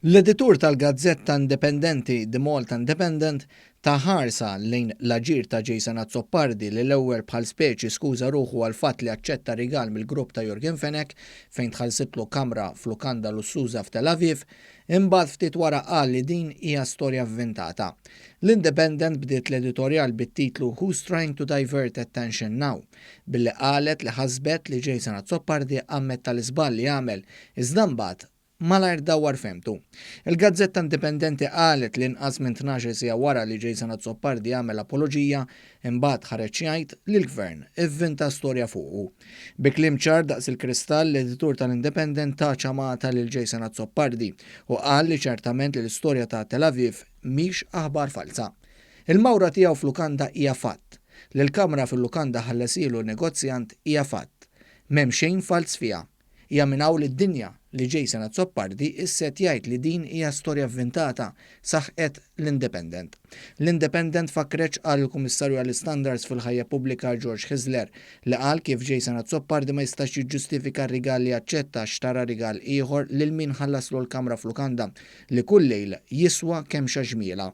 L-editur tal-gazzetta indipendenti The Malta Independent ta ħarsa lejn l-aġir ta' Jason Azzopardi li l-ewwel bħal speċi skuża ruħu għall-fatt li aċċetta rigal mill-grupp ta' Yorgen Fenech fejn tħallsitlu kamra f'lukanda lussuża f'Tel Aviv, imbagħad ftit wara qal li din hija storja vvintata. L-Independent bdiet l-editorjal bit-titlu Who's Trying to Divert Attention Now? billi qalet li ħasbet li Jason Azzopardi ammetta l-iżball li għamel iżda mbagħad malajr dawwar fehmtu. Il-gazzetta indipendenti qalet li inqas minn 12-il siegħa wara li Jason Azzopardi għamel apoloġija, imbagħad ħareġ jgħid li l-Gvern ivvinta storja fuqu. Bi kliem ċar daqs il-kristall, l-editur tal-Independent ta ċamata lil Jason Azzopardi u qal li ċertament li l-istorja ta' Tel Aviv mhix aħbar falza. Il-mawra tiegħu f'lukanda hija fatt. Li l-kamra fil-lukanda ħallesilu n-negozjant hija fatt. M'hemm xejn falz fiha. Hija minn hawn lid-dinja li Jason Azzopardi issa qed jgħid li din hija storja vvintata, saħqet l-Independent. L-Independent fakkret x'qal il-Kummissarju għall-Istandards fil-Ħajja Pubblika George Hyzler li qal kif Jason Azzopardi ma jistax jiġġustifika r-rigal li aċċetta għax xtara rigal ieħor lil min ħallaslu l-kamra f'lukanda li kull lejl jiswa kemm xa ġmielha.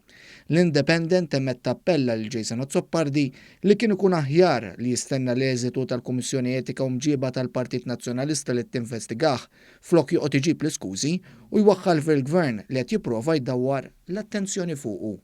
L-Independent temmet tappella lil Jason Azzopardi li kien ikun aħjar li jistenna l-eżitu tal-Kummissjoni Etika u Mġieba tal-Partit Nazzjonalista li tinvestigah flok joqgħod iġib l-iskużi u jwaħħal fil-Gvern li qed jipprova jdawwar l-attenzjoni fuqu.